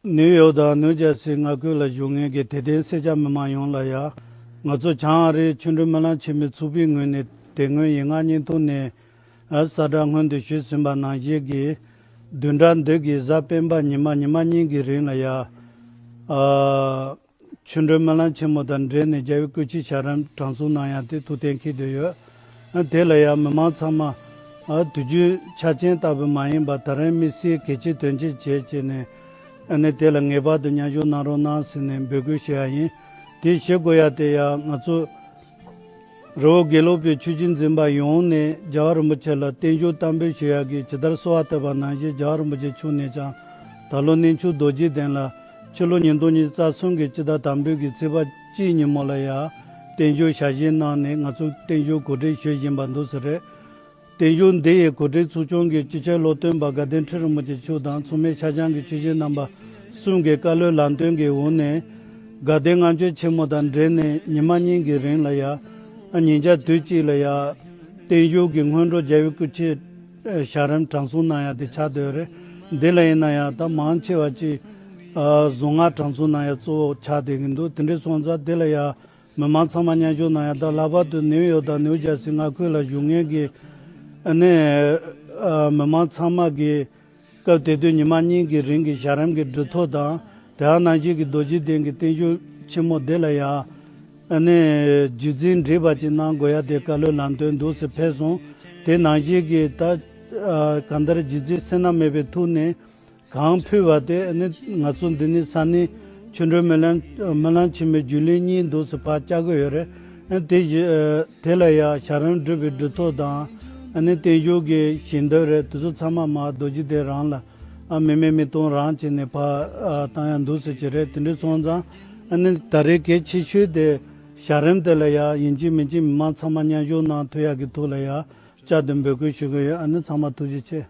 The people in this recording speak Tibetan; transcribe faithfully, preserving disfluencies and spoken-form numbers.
ནིའུ་ཡོག་དང་ནིའུ་ཇར་སི་མངའ་ཁུལ་ལ་བཞུགས་མཁན་གྱི་དད་ལྡན་སེར་སྐྱ་མི་མང་ཡོངས་ལ་ཡ། ང་ཚོ་བྱང་ཨ་རིའི་ཆོ་འཕྲུལ་སྨོན་ལམ་ཆེན་མོའི་ཚོགས་པའི་ངོས་ནས་དེ་སྔོན་ཡིག་ངག་བརྙན་ཐུང་ནས་ཨ་གསལ་བསྒྲགས་སྔོན་དུ་ཞུས་ཟིན་པ་ནང་བཞིན་གྱི། བདུན་ཕྲག་འདི་གི་གཟའ་སྤེན་པ་ཉི་མ་ཉི་མ་གཉིས་ཀྱི་རིང་ལ་ཡ། ཨ་ཆོ་འཕྲུལ་སྨོན་ལམ་ཆེན་མོ་དང་འབྲེལ་ནས་རྒྱལ་བའི་སྐུ་ཕྱྭའི་ཞལ་རས་དྲང་སྲོང་གནང་ཡག་དེ་ཐུགས་གཏན་འཁེལ་དུ་ཡོད། ཨ་དེ་ལ་ཡང་མི་མང་ཚང་མ་ཨ་དུས་རྒྱུན་ཆ་རྐྱེན་ལྟ་བུ་མ་ཡིན་པར་ད་རེས་དམིགས་བསལ་གལ་ཆེའི་དོན་ཆེན་བྱས་བྱས་ནས། ཨ་ནི་དེ་ལ་ངེས་པར་དུ་མཉམ་ཞུགས་གནང་རོགས་གནང་ཟེར་ནས་འབོད་སྐུལ་ཞུ་ཡ་ཡིན། དེ་བྱེད་དགོས་ཡ་དེ་ཡང་ང་ཚོ་རི་བོ་དགེ་ལུགས་པའི་ཆོས་བརྒྱུད་འཛིན་པ་ཡོངས་ནས་རྒྱལ་བ་རིན་པོ་ཆེ་ལ་བརྟན་བཞུགས་བསྟར་འབུལ་ཞུ་ཡ་གི་ཇི་ལྟར་གསོལ་བ་བཏབ་པ་ནང་བཞིན། རྒྱལ་བ་རིན་པོ་ཆེ་མཆོག་ནས་ཀྱང་ད་ལོ་གནས་ཆུང་རྡོ་རྗེ་གདན་ལ་ཕྱི་ལོ་ཉིས་སྟོང་ཉི་ཤུ་རྩ་གསུམ་གྱི་སྤྱི་ཟླ་དང་པོའི་གི་ཚེས་པ་གཅིག་ཉིན་མོ་ལ་ཡ་བརྟན་བཞུགས་ཞལ་བཞེས་གནང་ནས་ང་ཚོ་བརྟན་བཞུགས་གོ་སྒྲིག་ཞུ་བཞིན་པ་འདུག་ཟེར་རེད། བརྟན་བཞུགས་འདི་ཡི་གོ་སྒྲིག་ཚོགས་ཆུང་གི་སྤྱི་ཁྱབ་སློབ་སྟོན་པ་དགའ་ལྡན་ཁྲི་རིན་པོ་ཆེ་མཆོག་དང་མཚུངས་མེད་ཤར་བྱང་གི་ཆོས་གཞིས་རྣམ་པ་གསུམ་གྱི་བཀའ་སློབ་ལམ་སྟོན་གྱི་འོག་ནས། དགའ་ལྡན་ལྔ་མཆོད་ཆེན་མོ་དང་འབྲེལ་ནས་ཉི་མ་གཉིས་ཀྱི་རིང་ལ་ཡ། ཉིན་ཞག་དུས་གཅིག་ལ་ཡ། བརྟན་བཞུགས་ཀྱི་སྔོན་འགྲོ་རྒྱལ་བའི་སྐུ་ཕྱྭའི་ཞལ་རས་དྲང་སྲོང་གནང་ཡ་དེ་ཆགས་བསྡད་ཡོད་རེད། འདི་ལ་ཡིན་ན་ཡང་ད་མང་ཆེ་བ་ཅིག་གཟུངས་སྔགས་དྲང་སྲོང་གནང་ཡ་གཙོ་བོ་ཆགས་བསྡད་ཀྱི་འདུག་དེ་འདྲ་སོང་ཙང་དེ་ལ་ཡ། མི་མང་ཚང་མ་མཉམ་ཞུགས་གནང་ཡ་དང་། ལྷག་པར་དུ་ནིའུ་ཡོག་དང་ནིའུ་ཇར་སི་མངའ་ཁུལ་ལ་བཞུགས་མཁན་གྱི་ཨ་ནི་ཨ་མི་མང་ཚང་མ་གིས་སྐབས་དེ་དུས་ཉི་མ་གཉིས་ཀྱི་རིང་གི་ཞལ་རས་ཀྱི་སྒྲུབ་ཐོ་དང་། དེ་ནང་བཞིན་གྱི་རྡོ་རྗེ་གདན་གྱི་བརྟན་བཞུགས་ཆེན་མོ་དེ་ལ་ཡང་ཨ་ནི་རྗེས་འཛིན་འདྲེས་པ་ཅིག་གནང་དགོས་ཡ་དེ་བཀའ་སློབ་ལམ་སྟོན་འདུག་ཟེར་ཕེབས་སོང་། དེ་ནང་བཞིན་གྱི་ད་ཨ་གང་ལྟར་རྗེས་འཛིན་སེར་སྣ་མེད་པའི་ཐོག་ནས། གང་ཕུལ་བ་དེ་ནི་ང་ཚོ་འདི་ནི་ས་གནས་ཆོ་འཕྲུལ་སྨོན་ལམ་སྨོན་ལམ་ཆེན་མོའི་རྒྱུན་ལས་གཉིས་འདུག་སེ་ཕར་བཅར་གི་ཡོད་རེད། དེ་བཞི་དེ་ལ་ཡང་ཞལ་རས་སྒྲུབ་པའི་སྒྲུབ་ཐོ་དང་། ཨ་ནི་བརྟན་བཞུགས་ཀྱི་ཞལ་འདོན་རེད། དེ་ཚོ་ཚང་མ་མར་རྡོ་རྗེ་གདན་རང་ལ་ཨ་མི་མེད་མི་གཏོང་རང་བྱས་ནས་ཕར་བཏང་ཡ་འདུག་སེ་བྱས་རེད། དེ་འདྲ་སོང་ཙང་ཨ་ནི་ད་རེས་གལ་ཆེ་ཤོས་དེ་ཞལ་རས་དེ་ལ་ཡང་ཡིན་གཅིག་མིན་གཅིག་མི་མང་ཚང་མ་མཉམ་ཞུགས་གནང་ཐུབ་ཡ་གི་ཐོག་ལ་ཡང་བསྐྱར་དུ་འབོད་སྐུལ་ཞུ་གི་ཡོད། ཨ་ནི་ཚང་མ་ཐུགས་རྗེ་ཆེ།